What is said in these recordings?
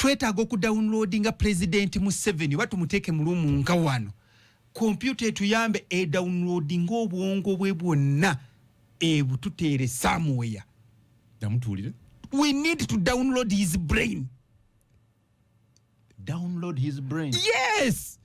Twetaaga okudownloadinga President Museveni, oba tumuteeke mu room nga wano, kompyuta etuyambe edownloadinga obwongo bwe bwonna, ebututeere somewhere. Namutuulire. We need to download his brain. Download his brain? Yes,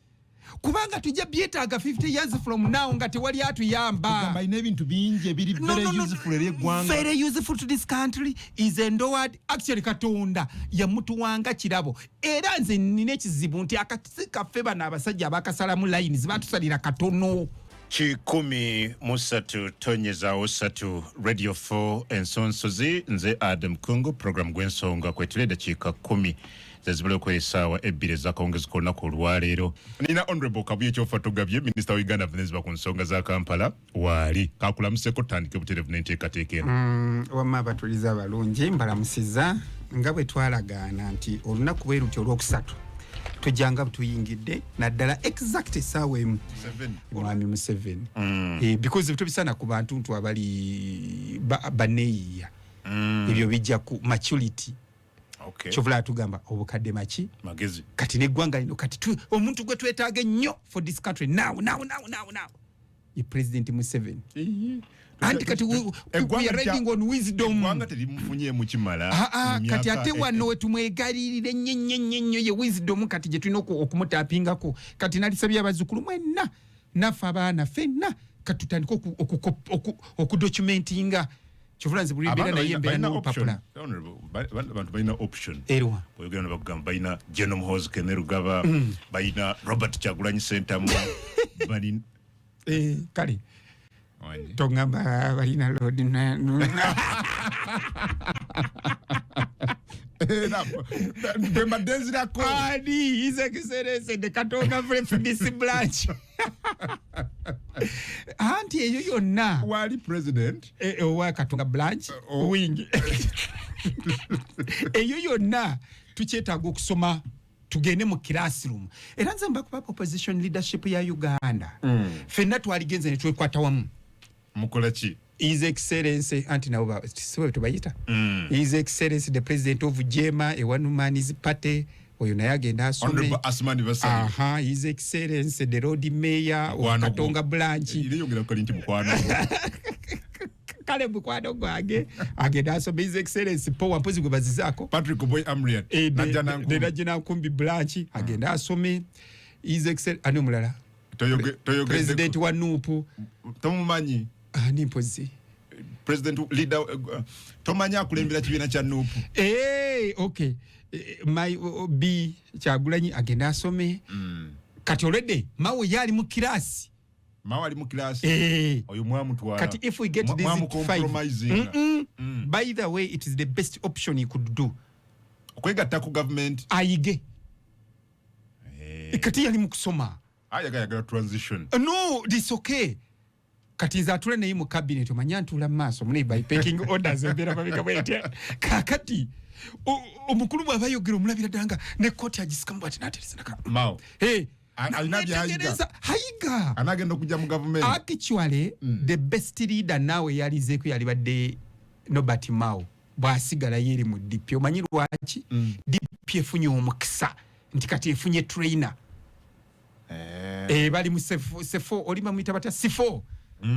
kubanga tujja byetaaga 50 years from now nga tewali atuyamba. Gamba alina ebintu bingi ebiri No, very no. useful eri eggwanga. Very useful to this country, is endowed. Actually, Katonda yamutuwanga kirabo. Era nze nina ekizibu nti akatisi kaffe bano abasajja abakasalamu lines batusalira katono. 13.3 Radio 4 Ensonsozi. Nze Adam Kungu, program Gwensonga kwetula. Eddakiika 10 zezibula okwera essaawa 2 ezakawungezi k'olunaku olwaleero. Nina Honorable Kabuye Kyofatogabye, minisita wa Uganda avunanyizibwa ku nsonga za Kampala. Waali kakulamuseko, tutandike buterevu n'enteekateeka eno. Wamma abatuliza abalungi, mbalamusiza nga bwe twalagaana nti olunaku bwe luti olwokusatu tujjanga tuyingidde naddala exact essaawa 1. Mwami Museveni. Because tobisana ku bantu ntu abali baneeyiya. Ebyo bijja ku maturity. Kyovula atugamba obukadde maki? Magezi. Kati neggwanga lino kati omuntu gwe twetaaga ennyo for this country now, now, now, now, now ye President Museveni. Anti kati we are riding on wisdom. Eggwanga terimufunyeemu kimala. Ah, ah, mu kati myaka ate wano wetumwegalirire nnyo nnyo nnyo nnyo ye wisdom kati gye tulina okumutapingako. Kati nalisabye abazzukulu mwenna, naffe abaana ffenna, kati tutandike okudocumentinga. Kyovula nze buli mbeera Abaana naye embeera balina n'olupapula. option. Honorable, abantu balina option. Erwa? Bw'oyogera ne bakugamba balina General Muhoozi Kainerugaba, balina Robert Kyagulanyi Ssentamu, balina Kale. Wangi. Tongamba balina Lord Bwe mbadde nzirako. Ani? His Excellency the Katonga FDC branch, anti eyo yonna. Wali president. Owa Katonga branch. Oh. Wing eyo yonna tukyetaaga okusoma, tugende mu classroom. Era nze mbakuba opposition leadership ya Uganda, ffenna twaligenze ne twekwata wamu. Mukola ki? His Excellency, anti nabo si bwe tubayita, His Excellency the president of JEEMA, a one man's party, oyo naye agenda asome. Honorable Asmani Basali. Aha, His Excellency the Lord Mayor of Mukwano gwo. Katonga branch. Ireyongera kukali nti mukwano gwo. Kale mukwano gwange agenda asome. His Excellency Powa, mpozi gwe bazizaako. Patrick Boy Amriat. Najja Nankumbi. Najjanankumbi branch agenda asome. His Excellence, ani omulala? Toyogedde President wa NUP. Tomumanyi? Ani mpozi? President leader, tomanyi akulembera kibiina kya NUP? Okay. My B Kyagulanyi agenda asome. Kati already Mao yali mu class. Mao ali mu class. Eh. Oyo mwamutwala. Kati if we get this Mwamu five, compromising. By the way, it is the best option you could do. Okwegatta ku government. Ayige. Eh. Kati yali mu kusoma. Ayagala transition. No, this okay. Kati nze atula naye mu cabinet, omanya ntuula mu maaso mune by pecking orders, embeera mabega bwetya. Kakati omukulu bw'aba ayogera omulabira ddala nga ne kooti agisikamu bwati n'atereza naka. Mao. Hey, Alina by'ayiga. namwetegereza, hayiga. Anagenda okujja mu government. Actually, the best leader naawe yalizeeko yalibadde Norbert Mao bw'asigalayo eri mu DP. Omanyi lwaki? DP efunye omukisa nti kati efunye trainer. Eh. Bali mu sefo, oli bamuyita batya, sifo.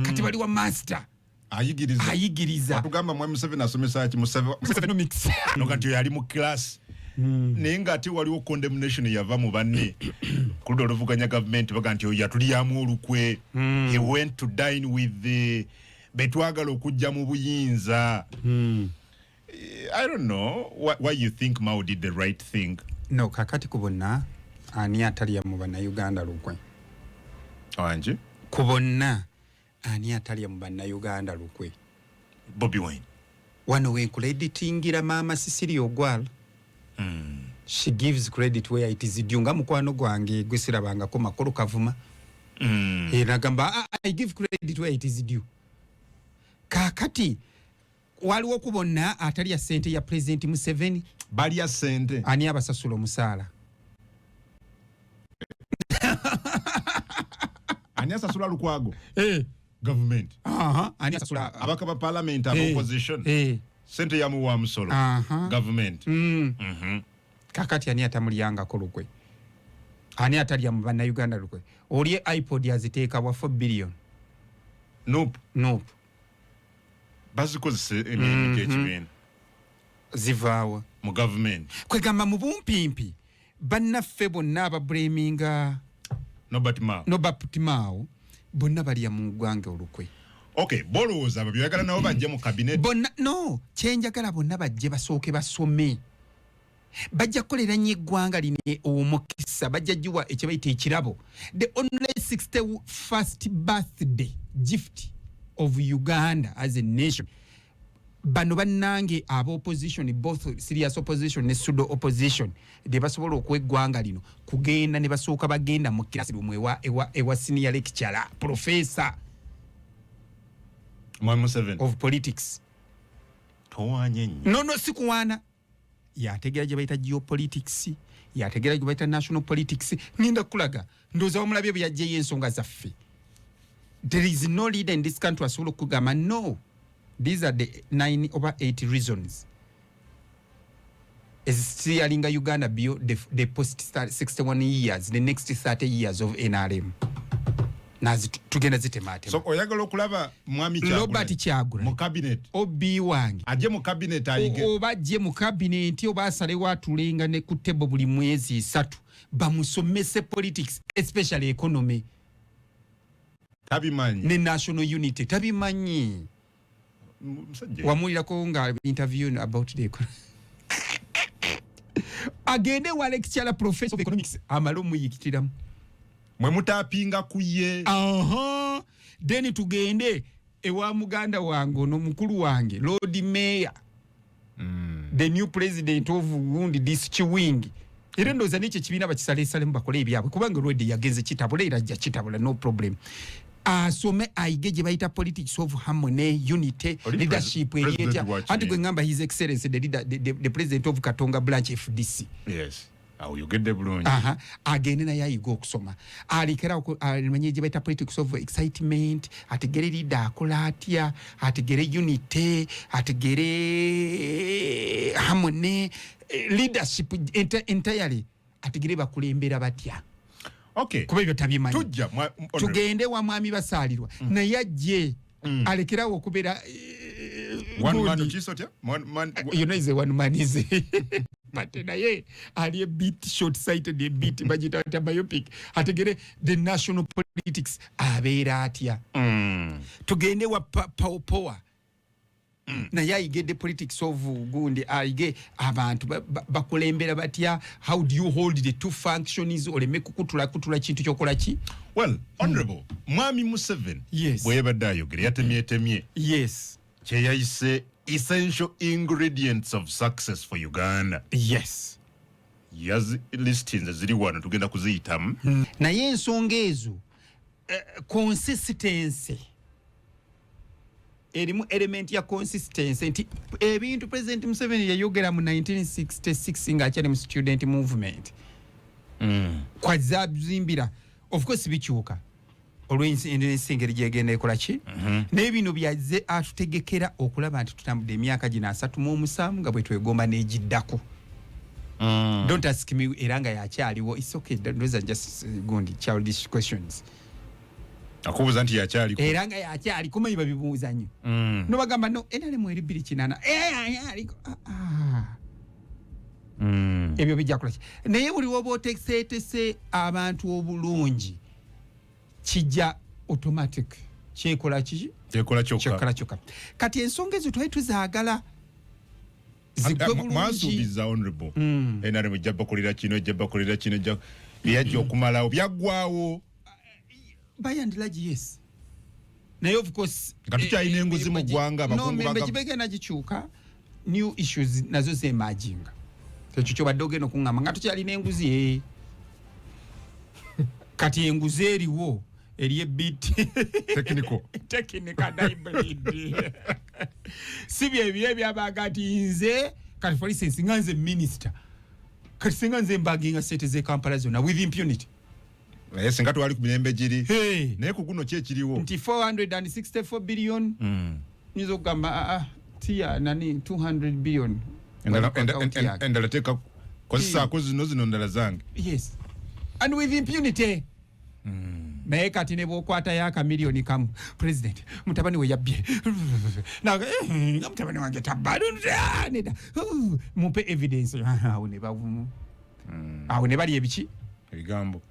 Kati bali wa master. Ayigiriza. Ayigiriza. Atugamba mwami Museveni asomesa ki? Museveni. Musevenomics. No, kati oyo ali mu class. Naye ng'ate waliwo condemnation yava mu banne ku ludda oluvuganya gavumenti, baga nti oyo yatulyamu olukwe. He went to dine with the betwagala okujja mu buyinza. I don't know why you think Mao did the right thing. No, kakati ku bonna ani atalya mu Bannayuganda lukwe? Wangi? Ku bonna ani atalya mu Bannayuganda lukwe? Bobi Wine. Wano wenkuleditingira maama Cecilia Ogwal. She gives credit where it is due, nga mukwano gwange gwesirabangako makulu kavuma. Nagamba, "Ah, I give credit where it is due." Kakati waliwo ku bonna atalya sente ya President Museveni? Balya sente. Ani abasasula omusaala? Ani asasula Lukwago? Eh. Government. Aha, ani asasula? Abaka ba parliament aba Eh, opposition. Eh. Sente yamuwa musolo. Aha. Government. Kakati ani atamulyangako lukwe? Ani atalya mu Bannayuganda lukwe? Oli iPod aziteeka wa 4 billion. NUP. NUP. Bazikozesa emirimu gy'ekibiina. Zivaawa? Mu gavumenti. Kwegamba mu bumpimpi bannaffe bonna abablaminga Norbert Mao, Norbert Mao, bonna balya mu ggwanga olukwe. Okay, bolowooza abo byoyagala nabo bajje mu cabinet? Bonna no, kyenjagala bonna bajje basooke basome. Bajja kukolera nnyo eggwanga lino omukisa, bajja giwa ekyebayita ekirabo, the only 61st birthday gift of Uganda as a nation. Bano bannange aba opposition, both serious opposition ne pseudo opposition, de basobola okuwa eggwanga lino kugenda ne basooka bagenda mu classroom ewa senior lecturer, professor Mwami Museveni of politics. Towanye nnyo. No, sikuwaana. Yategeera gye bayita geopolitics, yategeera gye bayita national politics. Ngenda kukulaga, ndowooza wamulabye bwe yajjayo ensonga zaffe. There is no leader in this country asobola okugamba, "No, these are the nine over eight reasons ezisiyalinga Uganda beyond the post 61 years, the next 30 years of NRM." Nazi tugenda zitematema. So oyagala okulaba Mwami Robert Kyagulanyi mu cabinet? Obi wange. Ajje mu cabinet ayige. Oba ajje mu cabinet oba asalewo atulenga ne ku table buli mwezi 3 bamusomese politics, especially economy. Tabimanyi. Ne national unity tabimanyi. Musajja. Wamulirako nga interview about the economy? Agende wa lecturer, professor of economics, amale omuyikitiramu. Mwe mutapinga ku ye. Aha, then tugende ewa muganda wange ono, mukulu wange, Lord Mayor, the new president of gundi, this chiwing. Era ndowooza nekyo ekibiina bakisaleesalemu bakole ebyabwe, kubanga olwedde yagenze kitabula, era ajja kitabula, no problem. Asome ayige gye bayita politics of harmony, unity, Oli leadership eri president etya. wa Anti kibiina. gwe ngamba, His Excellence the leader, the president of Katonga branch FDC. Yes, awo oyogedde bulungi. Aha, agende naye ayiga okusoma, alekera amanye gye bayita politics of excitement, ategere leader akola atya, ategere unity, ategere harmony, leadership entirely, ategere bakulembera batya. Okay. Kuba ebyo tabimanyi. Tujja Tugende wa Mwami Basaalirwa, naye ajje alekerawo okubeera One man gundi. Okiyise otya? One man You know, is a one man is, but naye ali a bit short sighted, a bit bagita atya, myopic. Ategere the national politics abeera atya. Tugende wa Power, naye ayige the politics of gundi, ayige abantu bakulembera batya, how do you hold the two functions, oleme kukutula kutula kintu kyokola ki. Well, honorable, Mwami Museveni bwe yabadde ayogera yatemyetemye kyeyayise essential ingredients of success for Uganda. Listinze ziri wano, tugenda kuziyitamu. Naye ensonga ezo, consistency erimu, element ya consistency, nti ebintu President Museveni yayogera mu 1966 ng'akyali mu student movement kwazazimbira, of course bikyuka olw'ensi engeri gyegenda ekola ki. Naye bino byazze atutegekera okulaba nti tutambudde emyaka gino 37 nga bwe twegomba n'egiddako. Don't ask me era nga yakyaliwo. It's okay, those are just gundi childish questions. Akubuuza nti yakyaliko. Era nga yakyali, kumanyi babibuuza nnyo. Nobagamba no NRM eri 280. Eh, aliko. Ah, ah. Ebyo bijja kukola ki, naye buli woba oteeseetese abantu obulungi, kijja automatic kyekola ki? Kyekola kyokka. Kyekola kyokka. Kati ensonga ezo twali tuzaagala zigwe bulungi. Mwasuubiza, honorable, NRM ejja bakolera kino, ejja bakolera kino, ejja byajja okumalawo, byaggwawo. By and large, yes, naye of course Nga tukyalina enguzi mu ggwanga, no, abakungu membe gibegenda gikyuka, new issues nazo zemerginga. Ekyo kyobadde ogenda okuŋŋamba nga tukyalina enguzi, eh. Kati enguzi eriwo eri a bit technical. Technical hybrid, si byebyo ebyabaga nti nze kati, for instance, nga nze minister, kati singa nze mbaginga sente ze Kampala zonna with impunity. Naye singa twali ku mirembe giri. Hey. Naye ku guno ki ekiriwo? Nti 464 billion, nyinza okugamba, ah, ah, tiya nani 200 billion. Endala Wali ku account yange. Endala teeka Kozesaako zino zino ndala zange. Yes, and with impunity. Naye kati ne bwokwatayo akamiliyoni kamu, president mutabani we yabbye, nga mutabani wange tabba, nedda, mumpe evidence. Awo ne bavumu, awo ne bali ebiki? Ebigambo.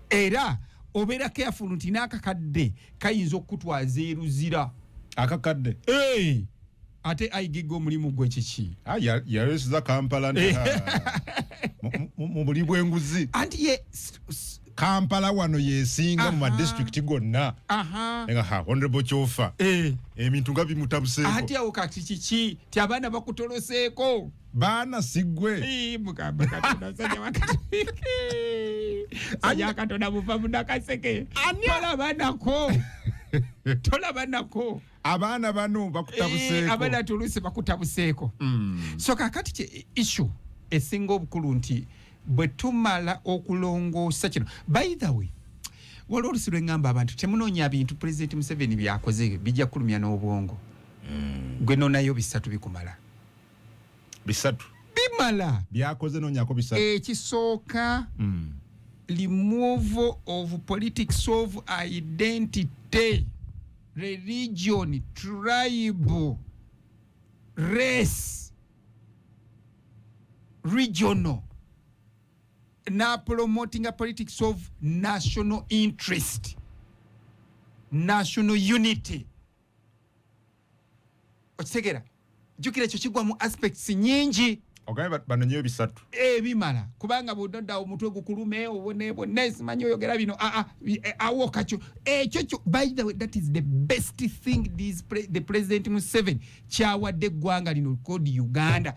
Era obeera careful nti n'akakadde kayinza okukutwaza eruzira. Akakadde? Hey! Ate ayigiga omulimu gwe kiki? Ah, yayoleseza Kampala nti, mu buli bw'enguzi, anti ye Kampala wano yesinga mu madisitulikiti gonna. Nga ha Honorable Kyofa, ebintu nga bimutabuseeko. Anti awo kati kiki ti abaana bakutoloseeko? Baana siggwe. Mugamba Katonda, sajja Katonda, buva munakaseke, tolaba nako, tolaba nako. Abaana bano bakutabuseeko. Abaana tulusi bakutabuseeko. So kakati kye issue esinga obukulu nti bwe tumala okulongoosa kino, by the way, waliwo olusi lweŋŋamba abantu, temunoonya bintu Pulezidenti Museveni byakoze bijja kulumya n'obwongo. Gwe noonayo bisatu, bikumala. Bisatu? Bimala. Byakoze, noonyako bisatu. Ekisooka, removal of politics of identity, religion, tribe, race, regional, na promoting a politics of national interest, national unity. Okitegeera? Jjukira ekyo kigwa mu aspects nyingi. Ogambe banonyeyo bisatu. Ebimala, kubanga bw'ododda omutwe gukulume, obonebone, simanyi oyogera bino. Aa, awo kakyo ekyo kyo, by the way, that is the best thing the President Museveni kyawadde eggwanga lino called Uganda.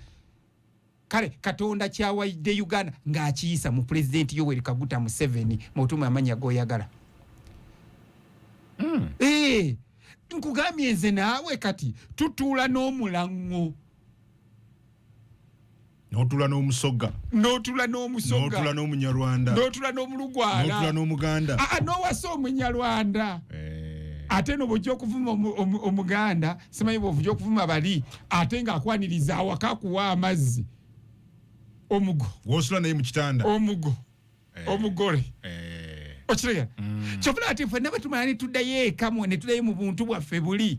Kale Katonda kyawadde Uganda ng'akiyisa mu Pulezidenti Yoweri Kaguta Museveni, mutume amanya g'oyagala. Nkugambye nze naawe kati tutuula n'omulaŋŋo. N'otuula n'Omusoga. N'otuula n'Omusoga. N'otuula n'Omunyarwanda. N'otuula n'Omulugwala. N'otuula n'Omuganda. Aa, n'owasa Omunyarwanda. Ate no bw'ojja okuvuma Omuganda, simanyi bw'ojja okuvuma bali, ate ng'akwaniriza awaka, akuwa amazzi, omugo. Gw'osula naye mu kitanda. Omugo. Omugole. Okitegeera? Mm. Kyovula ati ffenna bwe tumala ne tuddayo ekamu, ne tuddayo mu buntu bwaffe buli,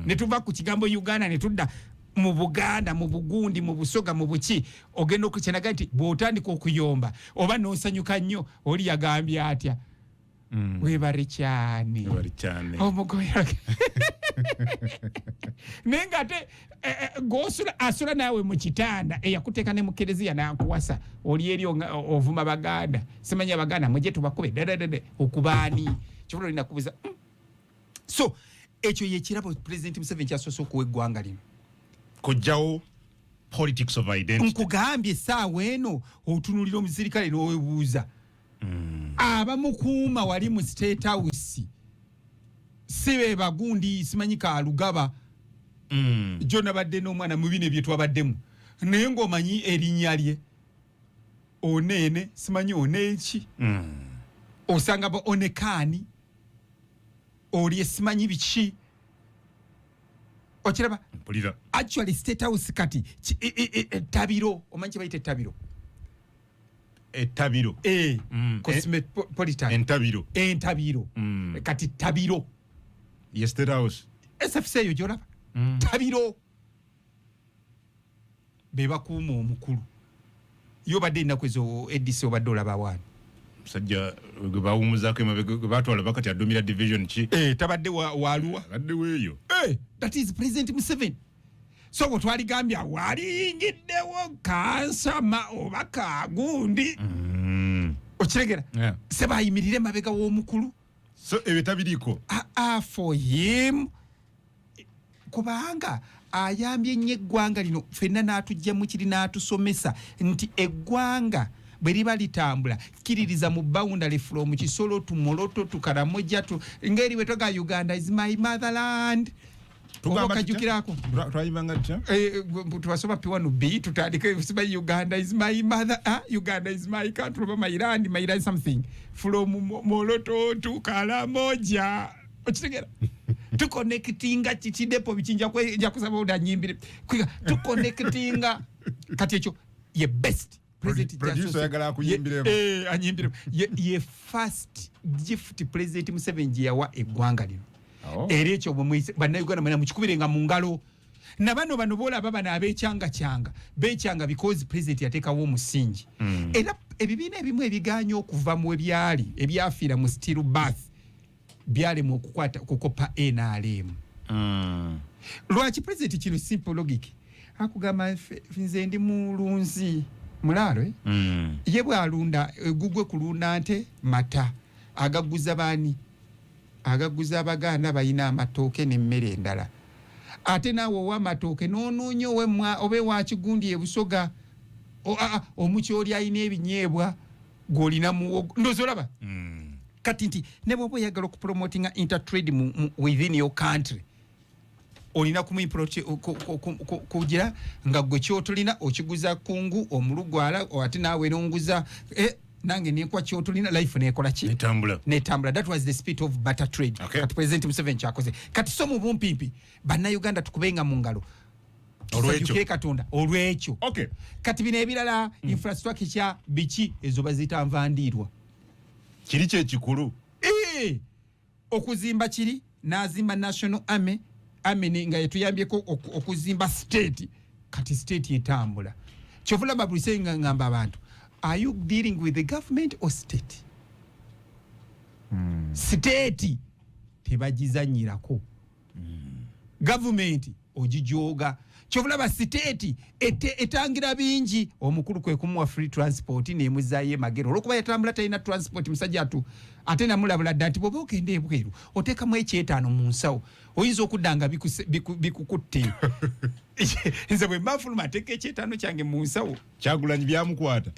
ne tuva ku kigambo Uganda ne tudda mu Buganda, mu Bugundi, mu Busoga, mu buki, ogenda okukyenaga nti bw'otandika okuyomba oba n'osanyuka nnyo, oli yagambye atya? Webale kyane. Webale kyane. Omugoya naye ngaate gosula asula naawe mu kitanda, eyakuteeka ne mu kereziya n'akuwasa, oli eri ovuma Baganda, simanyi Abaganda mujje tubakube dededede, okubaani kibula olina kubuza. So ekyo yekirabo Pulezidenti Museveni kyasoose okuwa eggwanga lino. Kujjawo politics of identity. Nkugambye, essaawa eno otunulira omusirikale n'owebuuza abamukuuma wali mu State House si be bagundi, simanyi Kalugaba. Jo nabadde n'omwana mu bino bye twabaddemu, naye ng'omanyi erinnya lye oneene, simanyi oneeki. Osanga ba onekaani oli simanyi biki, okiraba? Mpulira. Actually, State House kati ettabiro, omanyi kye bayita ettabiro? Ettabiro? Cosmopolitan. Entabiro. Entabiro. Kati tabiro. Ye State House. SFC eyo gyolaba, tabiro be bakuuma omukulu. Yo badde ennaku ezo ADC obadde olaba waani? Musajja gwe bawumuzaako emabega, gwe batwala bakati adumira division ki. Tabadde waluwa. Abadde weeyo. That is President Museveni. So bwe twaligambye awo aliyingiddewo kansama oba kagundi. Okiregera? Yeah. Se bayimirire mabega w'omukulu. So ebyo tabiriiko. Ah, for him, kubanga ayambye nnyo eggwanga lino ffenna n'atujjamu kiri, n'atusomesa nti eggwanga bwe liba litambula kkiririza mu boundary from Kisolo to Moroto to Karamoja to ngeri bwe toga "Uganda is my motherland". Oba okajjukirako? Twayibanga tutya? Twasoma P1 B, tutandike simanyi "Uganda is my mother", ah, "Uganda is my country" oba "my land", my land something, from Moroto to Karamoja. Okitegeera? Tuconnectinga kikidepo biki, nja kusaba odanyimbire tuconnectinga. Kati ekyo Ye best president. Producer oyagala akuyimbiremu. Anyimbiremu. Ye first gift President Museveni gye yawa eggwanga lino. Era ekyo bannayuganda mwena mukikubirenga mu ngalo. Na bano bano boolaba bano abeekyanga beekyanga because President yateekawo omusingi. Era ebibiina ebimu ebiganya okuva mu ebyali ebyafiira mu still birth byalema okukwata kukopa NRM. Lwaki President kino? Simple logic akugamba, nze ndi mulunzi mulaalo, eh? Ye bw'alunda egugwe kulunda nte, mata agaguza baani? Agaguza Abaganda balina amatooke n'emmere endala. Ate naawe ow'amatooke n'onoonya oba ewakigundi ebusoga omukyoli alina ebinyeebwa gw'olina muwogo, ndowooza olaba. Kati nti ne bw'oba oyagala okupromotinga intertrade within your country, olina kugira nga gwe kyotolina okiguza kungu omulugwala, ate naawe nonguza, nange nenkwa kyotolina, life nekola ki? Netambula. Netambula. That was the spirit of barter trade. Kati President Museveni kyakoze kati, so mu bumpimpi Bannayuganda tukubenga mu ngalo. Olwekyo. Tusanyukire Katonda olwekyo. Kati bino ebirala, infrastructure biki, ezo baziyita nvandiirwa. Kiri kyekikulu. Okuzimba kiri n'azimba National Army, army nga yetuyambyeko okuzimba state. Kati state etambula. Kyova olaba buli senga ngamba abantu, are you dealing with the government or state? State tebagizanyirako. Gavumenti ogijoga. Kyova olaba state etangira bingi. Omukulu kwe kumuwa free transport nemuzaayo emagero olwokuba yatambula talina transport musajja atu. Ate namulabula dda nti bwoba ogenda ebweru oteekamu ekyetaano mu nsawo, oyinza okudda nga bikukutte. Nze bwe mba nfuluma nteeka ekyetaano kyange mu nsawo. Kyagulanyi byamukwata.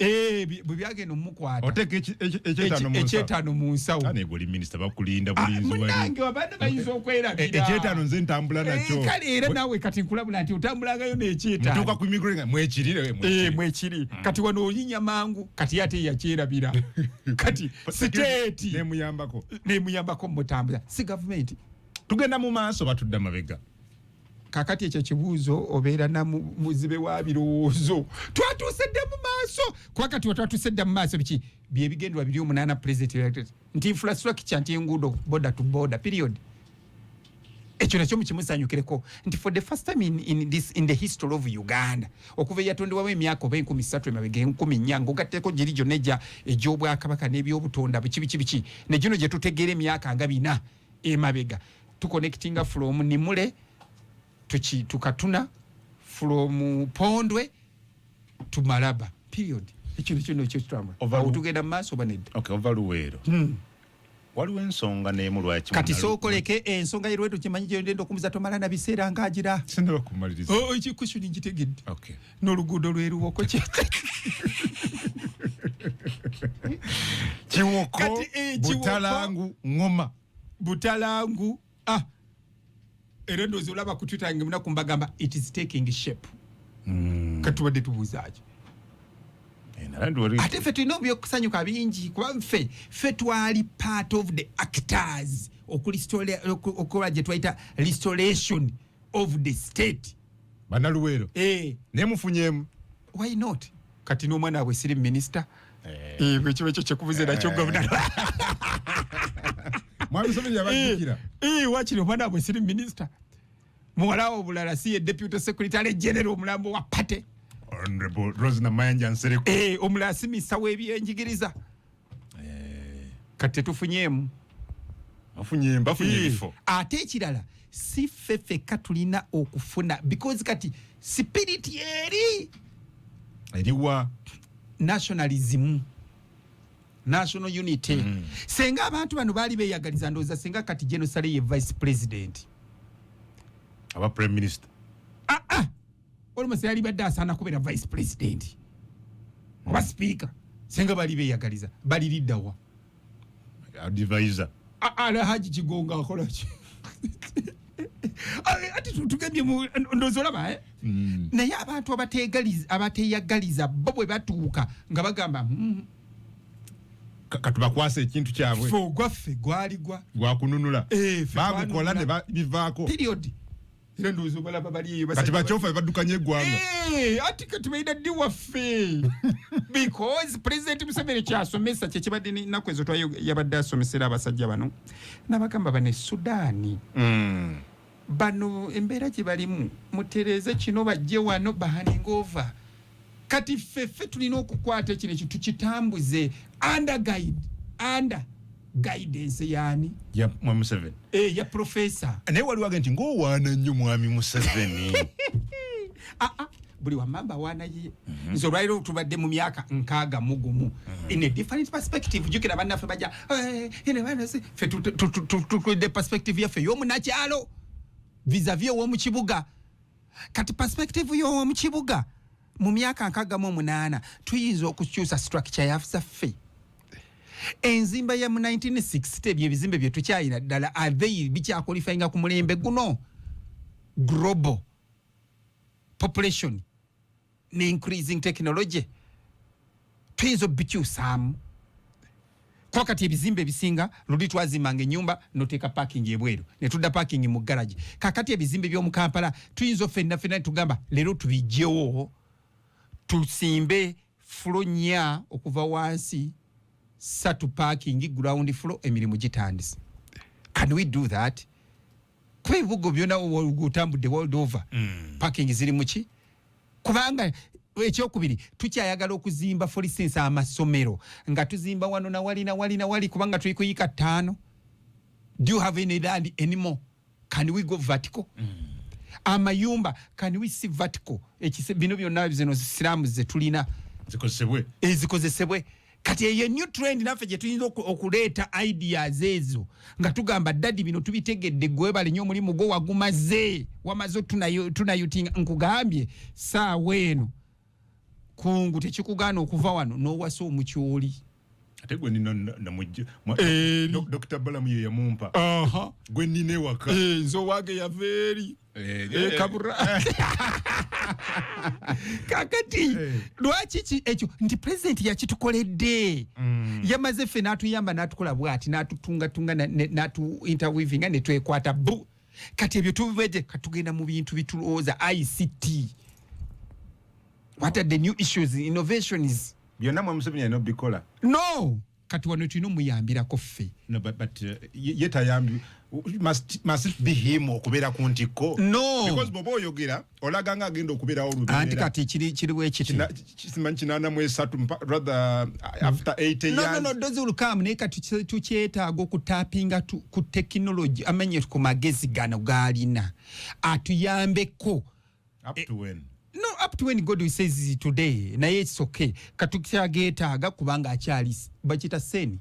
Bwe byagenda omukwata. Oteeka ekyetaano mu nsawo. Ekyetaano mu nsawo. Ane gwe oli minisita, bakulinda bulinzi wali. Munnange, abaana bayinza okwerabira. Ekyetaano nze ntambula nakyo. Kale era naawe kati nkulabula nti otambulangayo n'ekyetaano. Ntuuka ku immigration mwekirire. Mwekiri. Mwekiri. Kati wano oyinya mangu, kati ate yakyerabira. Kati state nemuyambako. Nemuyambako mutambuza, si gavumenti. Tugenda mu maaso, batudde amabega. Kakati ekyo kibuuzo obeera na muzibe wa birowoozo. Twatuuse dda mu maaso, kuba kati wetwatuuse dda mu maaso biki byebigendwa biri omunaana President nti infrastructure, nti enguudo border to border, period. Ekyo nakyo mukimusanyukireko nti for the first time in the history of Uganda, okuva eyatondebwamu emyaka oba 3000 emabega, 4000 ng'ogatteko giri gyonna egya egy'obwakabaka n'ebyobutonda biki biki biki, ne gino gye tutegeera emyaka nga 400 emabega, tuconnectinga from Nimule tukatuna, from Pondwe to Malaba, period. Ekyo kyo nekyo kitambula. Awo tugenda mu maaso oba nedda? Okay, ova Luweero. Waliwo ensonga n'emu lwaki Kati sookoleke ensonga yerwetu kimanyi gyendenda okumuza tomala na biseera ng'agira. Sinaba kumaliriza. Oh, eki question ngitegedde. Okay. N'oluguudo lw'eruwoko kye Kiwoko. Kati, Kiwoko. Butalangu, Ngoma. Butalangu, ah, era ndowooza olaba ku Twitter yange munaku mbagamba it is taking shape. Kati tubadde tubuuzaaki? Naye ndi wali- Ate ffe tulina ebyokusanyuka bingi kuba ffe twali part of the actors okukola gye twayita restoration of the state. Bannaluweero. Naye mufunyeemu. Why not? Kati n'omwana waabwe siri minisita. Bwe kiba ekyo kyekubuze nakyo gavuna. Mwami Museveni yabajjukira. Wakiri omwana waabwe siri minisita, muwala wo obulala si ye deputy secretary general omulambo wa party? Honorable Rose Namayanja Nsereko. Omulala si minisita w'ebyenjigiriza? Kati tetufunyeemu. Bafunye, bafunye ebifo. Ate ekirala, si ffe ffekka tulina okufuna because kati spirit eri Eriwa? Nationalism, national unity. Senga abantu bano baali beeyagaliza, ndowooza senga kati General Saleh ye vice president. Aba prime minister. Ah, ah. Almost yali badde asaana kubeera vice president oba speaker senga bali beeyagaliza. Baliriddawa? Advisor. Alhaji Kigonga akola ki? Ati tugembye mu ndowooza olaba, eh? Naye abantu abateyagaliza bo bwe batuuka nga bagamba, Katubakwasa ekintu kyabwe. Ffe ogwaffe gwali gwa Gwakununula. Ffe Bagukola ne twanunula. bivaako. Period. Era ndowooza obalaba bali eyo. Kati bakyofa baddukanya eggwanga. Eh, ati kati balina ddi waffe, because President Museveni kyasomesa kyekibadde ennaku ezo yabadde asomesera abasajja bano nabagamba bano e Sudaani, bano embeera gye balimu, mutereeze kino, bajje wano bahanding over. Kati ffe tulina okukwata kino ekyo tukitambuze under guidance yaani? Ya mwami Museveni. Eh, ya professor. Naye waliwo age nti ng'owaana nnyo mwami Museveni. Ah, ah, buli wamamba waana yiye. Nze olwaliro tubadde mu myaka 61 in a different perspective. Jjukira bannaffe bajja, eh, ffe tutudde perspective yaffe y'omunakyalo vis-a-vis ow'omu kibuga. Kati perspective y'ow'omu kibuga mu myaka 68 tuyinza okukyusa structure yaffe. Enzimba ya mu 1960, ebyo ebizimbe bye tukyayina ddala ave bikyaqualifyinga ku mulembe guno? Global population ne increasing technology, tuyinza obikyusaamu. Kuba kati ebizimbe ebisinga, luli twazimbanga ennyumba noteeka parking ebweru, netudda parking mu garage. Kakati ebizimbe by'omu Kampala tuyinza ffenna ffenna tugamba leero tubijjewo, tusimbe floor 4 okuva wansi, 3 parking, ground floor, emirimu gitandise. Can we do that? Kuba ebibuga byonna otambudde world over, parking ziri muki? Kubanga ekyokubiri, tukyayagala okuzimba, for instance, amasomero nga tuzimba wano nawali nawali nawali, kubanga tuli kuyika 5. Do you have any land anymore? Can we go vertical? Amayumba, can we see vertical? Bino byonna zino slums zetulina zikozesebwe. Ezikozesebwe. Kati eyo new trend naffe gye tuyinza okuleeta ideas ezo nga tugamba, "Daddy, bino tubitegedde, gwebale nnyo, omulimu gwo wagumaze, wamaze tunayutinga." Nkugambye, saawa eno kungu tekikugaana okuva wano n'owasa omukyoli. Ate gwe nina namujja Dr. Balamu ye yamumpa, gwe nina ewaka. Eh, nze owange yava eri kabura. Kakati lwaki ekyo nti President yakitukoledde, yamaze ffe n'atuyamba n'atukola bwati n'atutungatunga n'atu interweavinga ne twekwata bu. Kati ebyo tubibeje, katugenda mu bintu bitulowooza ICT. What are the new issues, innovations? Byonna mwe Museveni alina obikola. No, kati wano tulina omuyambirako ffe. No, but ye tayambi. Must it be him okubeera ku ntikko? No. Because bw'oba oyogera olaga nga agenda okubeerawo. Anti kati kiriwo ekiti. Simanyi 83 rather after 80 No, years. No, those will come. Naye kati tukyetaaga okutapinga ku technology, amenye ku magezi gano gaalina, atuyambeko. Up to when? No, up to when God says today. Naye it's okay, katukyageetaaga kubanga akyali bakita seni.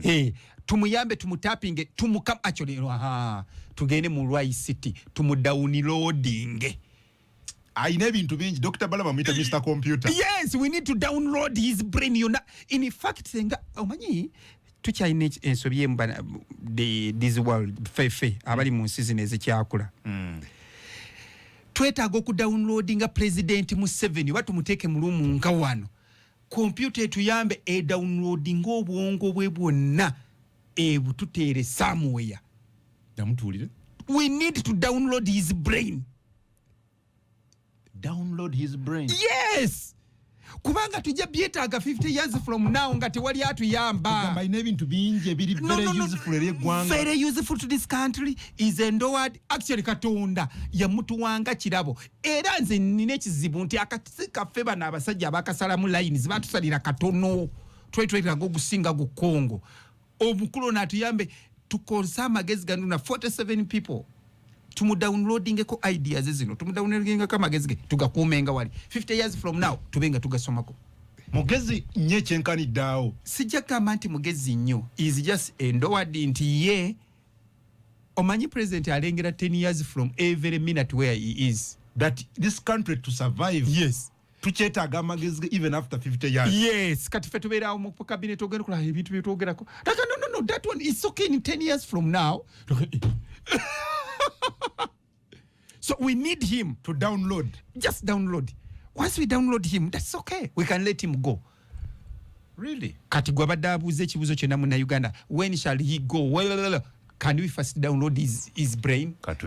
Hey, tumuyambe, tumutapinge, tumukam actually, aha, tugende mu lwa ICT, tumudownloading. Ayina ebintu bingi. Dr. Balama amuyita Mr Computer. Yes, we need to download his brain yonna. In fact, senga omanyi tukyalina ensobi emu this world, fefe abali mu nsi zino ezikyakula, twetaaga okudownloadinga President Museveni oba tumuteeke mu room nga wano, kompyuta etuyambe edownloadinga obwongo bwe bwonna, ebututeere somewhere. Namutuulire. We need to download his brain. Download his brain? Yes, kubanga tujja byetaaga 50 years from now nga tewali atuyamba. Gamba alina ebintu bingi ebiri No, very no. useful eri eggwanga. Very useful to this country, is endowed. Actually, Katonda yamutuwanga kirabo. Era nze nina ekizibu nti akati kaffe bano abasajja abakasalamu lines batusalira katono, twali twetaaga ogusinga gu Congo. Omukulu ono atuyambe tukozese amagezi gano na 47 people, tumudownloadingeko ideas zino, tumudownloadingeko amagezi ge, tugakuumenga wali. 50 years from now tube nga tugasomako. Mugezi nnyo ekyenkanidde awo? Sijja kugamba nti mugezi nnyo, is just endowed nti ye omanyi President alengera 10 years from every minute where he is. That this country to survive, Yes. tukyetaaga amagezi ge even after 50 years. Yes. Kati ffe tubeerawo mu cabinet, ogenda okulaba ebintu byetwogerako. Like, no, that one is okay in 10 years from now. So we need him to download. Just download. Once we download him, that's okay, we can let him go. Really? Kati gwe abadde abuuza ekibuuzo kyonna, Munnauganda, when shall he go? Well, can we first download his brain? Katu